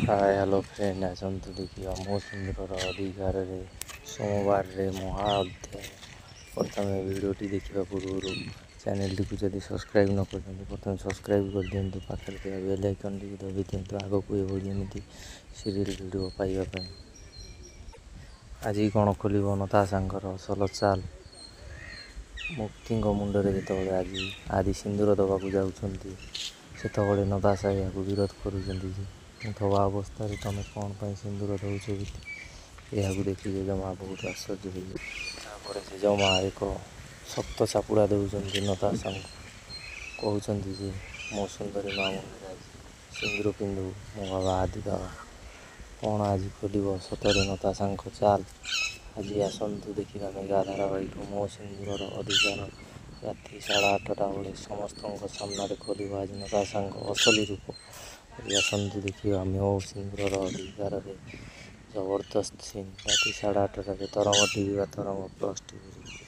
ହାଏ hello friend, ଆସନ୍ତୁ ଦେଖିବା ମୋ ସିନ୍ଦୁରର ଅଧିକାରରେ ସୋମବାରରେ ମହା ଅଧ୍ୟାୟ। ପ୍ରଥମେ ଭିଡ଼ିଓଟି ଦେଖିବା ପୂର୍ବରୁ ଚ୍ୟାନେଲଟିକୁ ଯଦି ସବସ୍କ୍ରାଇବ୍ ନ କରିଛନ୍ତି, ପ୍ରଥମେ ସବସ୍କ୍ରାଇବ୍ କରିଦିଅନ୍ତୁ, ପାଖରେ ଥିବା ବେଲ୍ ଆଇକନ୍ଟିକୁ ଦବାଇ ଦିଅନ୍ତୁ ଆଗକୁ ଏଭଳି ଏମିତି ସିରିଏଲ୍ ଭିଡ଼ିଓ ପାଇବା ପାଇଁ। ଆଜି କ'ଣ ଖୋଲିବ ନତାଶାଙ୍କର ଅସଲ ଚାଲ୍? ମୁକ୍ତିଙ୍କ ମୁଣ୍ଡରେ ଯେତେବେଳେ ଆଜି ଆଦି ସିନ୍ଦୁର ଦେବାକୁ ଯାଉଛନ୍ତି, ସେତେବେଳେ ନତାଶା ଏହାକୁ ବିରୋଧ କରୁଛନ୍ତି ଯେ ମୁଁ ଥବା ଅବସ୍ଥାରେ ତମେ କ'ଣ ପାଇଁ ସିନ୍ଦୁର ଦେଉଛ ବୋଲି। ଏହାକୁ ଦେଖି ଜେଜେମା ବହୁତ ଆଶ୍ଚର୍ଯ୍ୟ ହୋଇଯାଏ। ତାପରେ ଜେଜେମା ଏକ ଶକ୍ତ ଚାପୁଡ଼ା ଦେଉଛନ୍ତି ନତାଶାଙ୍କୁ, କହୁଛନ୍ତି ଯେ ମୋ ସୁନ୍ଦରୀ ମା ମୁଣ୍ଡରେ ଆଜି ସିନ୍ଦୁର ପିନ୍ଧୁ ମୋ ବାବା ଆଦି ବାବା। କ'ଣ ଆଜି ଖୋଲିବ ସତରେ ନତାଶାଙ୍କ ଚାଲ୍? ଆଜି ଆସନ୍ତୁ ଦେଖିବା ମେଗା ଧାରାବାହିକ ମୋ ସିନ୍ଦୁରର ଅଧିକାର। ରାତି 8:30 ବେଳେ ସମସ୍ତଙ୍କ ସାମ୍ନାରେ ଖୋଲିବ ଆଜି ନତାଶାଙ୍କ ଅସଲି ରୂପ। ଆଜି ଆସନ୍ତୁ ଦେଖିବା ମୋ ସିନ୍ଦୁରର ଅଧିକାରରେ ଜବରଦସ୍ତ ସିନ୍ ରାତି 8:30ରେ ତରଙ୍ଗ ଟିଭି ବା ତରଙ୍ଗ ପ୍ଲସ୍ ଟିଭିରେ।